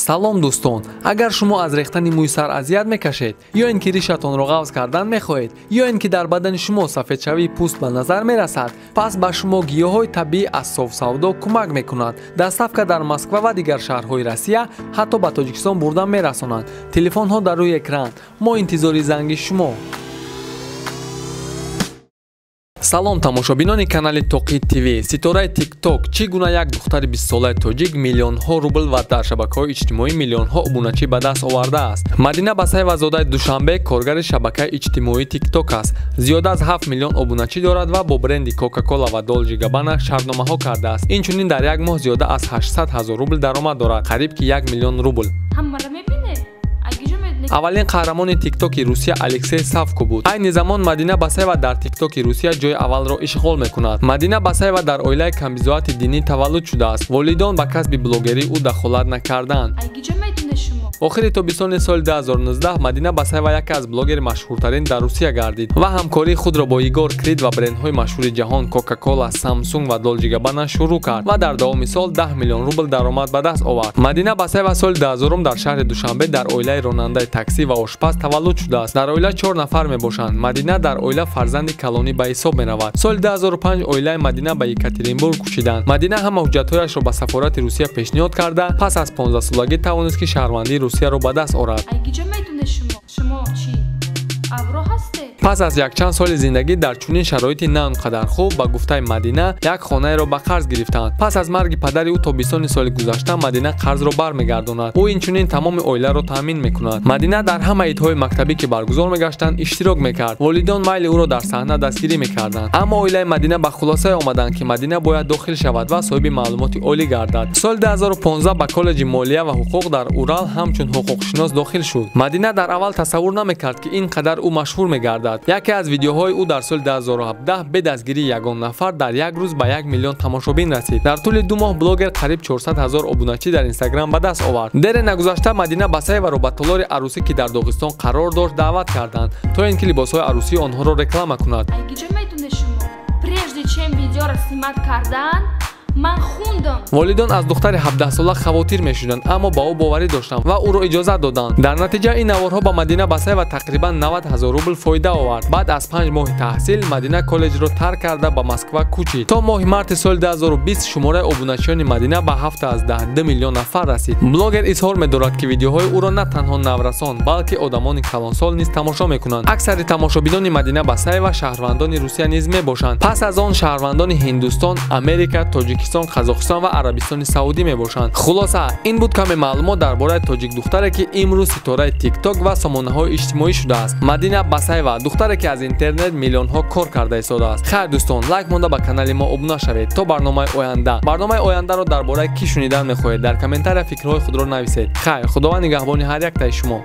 Салом, дӯстон! Агар шумо аз рехтани мӯи сар азият мекашед, ё ин ки ришатонро ғафз кардан мехоҳед, ё ин ки дар бадани шумо сафедшавии пӯст ба назар мерасад, пас ба шумо гиёҳҳои табиӣ аз Софсавдо кӯмак мекунад. Доставка дар Москва ва дигар шаҳрҳои Россия, ҳатто ба Тоҷикистон бурда мерасонанд. Телефонҳо дар рӯи экран. Мо интизори занги шумо. Салом, тамошобинони канали Тоқи ТВ. Ситораи ТикТок: чӣ гуна як духтари бистсолаи тоҷик миллионҳо рубл ва дар шабакаҳои иҷтимоӣ миллионҳо обуначӣ ба даст овардааст. Мадина Басаева, зодаи Душанбе, коргари шабакаи иҷтимоии ТикТок аст. Зиёда аз 7 миллион обуначӣ дорад ва бо бренди Кока-Кола ва Долче Габбана шартномаҳо кардааст. Инчунин дар як моҳ зиёда аз 800 ҳазор рубл даромад дорад, қариб ки 1 миллион рубл. Ҳамаро мебинед? Аввалин қаҳрамони Тиктоки Русия Алексей Савко буд. Айни замон Мадина Басаева дар Тиктоки Русия ҷои аввалро ишғол мекунад. Мадина Басаева дар оилаи камбизоати динӣ таваллуд шудааст. Волидон ба касби блогерии ӯ дахолат накарданд. Охири тобистони соли 2019 Мадина Басаева яке аз блогери машҳуртарин дар Русия гардид ва ҳамкории худро бо Егор Крид ва брендҳои машҳури ҷаҳон Кока-Кола, Самсунг ва Долче Габбана шурӯъ кард ва дар давоми сол 10 миллион рубл даромад ба даст овард. Мадина Басаева соли 2000 дар шаҳри Душанбе дар оилаи ронандаи таксӣ ва ошпаз таваллуд шудааст. Дар оила чор нафар мебошанд. Мадина дар оила фарзанди калонӣ ба ҳисоб меравад. Соли 2005 оилаи Мадина ба Екатеринбург кӯчиданд. Мадина ҳама ҳуҷҷатҳояшро ба сафорати Русия пешниҳод карда, пас аз 15-солагӣ тавонист, ки шаҳрвандии Русияро ба даст орад. Шумо чӣ авро ҳастед? Пас аз якчанд соли зиндагӣ дар чунин шароити на он қадар хуб, ба гуфтаи Мадина, як хонаеро ба қарз гирифтанд. Пас аз марги падари ӯ тобистони соли гузашта Мадина қарзро бармегардонад. Ӯ инчунин тамоми оиларо таъмин мекунад. Мадина дар ҳама идҳои мактабӣ, ки баргузор мегаштанд, иштирок мекард. Волидон майли ӯро дар саҳна дастгирӣ мекарданд, аммо оилаи Мадина ба хулосае омаданд, ки Мадина бояд дохил шавад ва соҳиби маълумоти олӣ гардад. Соли 2015 ба коллеҷи молия ва ҳуқуқ дар Урал ҳамчун ҳуқуқшинос дохил шуд. Мадина дар аввал тасаввур намекард, ки ин қадар ӯ машҳур мегардад. Яке аз видеоҳои ӯ дар соли 2017 бе дастгирии ягон нафар дар як рӯз ба 1 миллион тамошобин расид. Дар тӯли 2 моҳ блогер қариб 400 ҳазор обуначӣ дар Инстаграм ба даст овард. Дере нагузашта Мадина Басаеваро ба толори арӯсӣ, ки дар Доғистон қарор дошт, даъват карданд, то ин ки либосҳои арӯсии онҳоро реклама кунад. Прежде чем видеоро снимать кардан, ман хундам. Волидон аз духтари 17-сола хавотир мешуданд, аммо ба ӯ боварӣ доштанд ва ӯро иҷозат доданд. Дар натиҷа ин наворҳо ба Мадина Басаева тақрибан 90 ҳазор рубл фоида овард. Баъд аз 5 моҳи таҳсил Мадина коллеҷро тарк карда, ба Москва кӯчид. То моҳи марти соли 2020 шумораи обуначиёни Мадина ба 7,2 миллион нафар расид. Блогер изҳор медорад, ки видеоҳои ӯро на танҳо наврасон, балки одамони калонсол низ тамошо мекунанд. Аксари тамошобинони Мадина Басаева шаҳрвандони Русия низ мебошанд. Пас аз он шаҳрвандони Ҳиндустон, Америка, Тоҷикистон, Қазоқистон ва Арабистони Саудӣ мебошанд. Хулоса, ин буд каме маълумот дар бораи тоҷик духтаре, ки имрӯз ситораи Тикток ва сомонаҳои иҷтимоӣ шудааст. Мадина Басаева, духтаре, ки аз интернет миллионҳо кор карда истодааст. Хайр, дӯстон, лайк монда, ба канали мо обуна шавед. То барномаи оянда. Барномаи ояндаро дар бораи кӣ шунидан мехоҳед? Дар комментария фикрҳои худро нависед. Хайр, Худованд нигаҳбони ҳар яктаи шумо.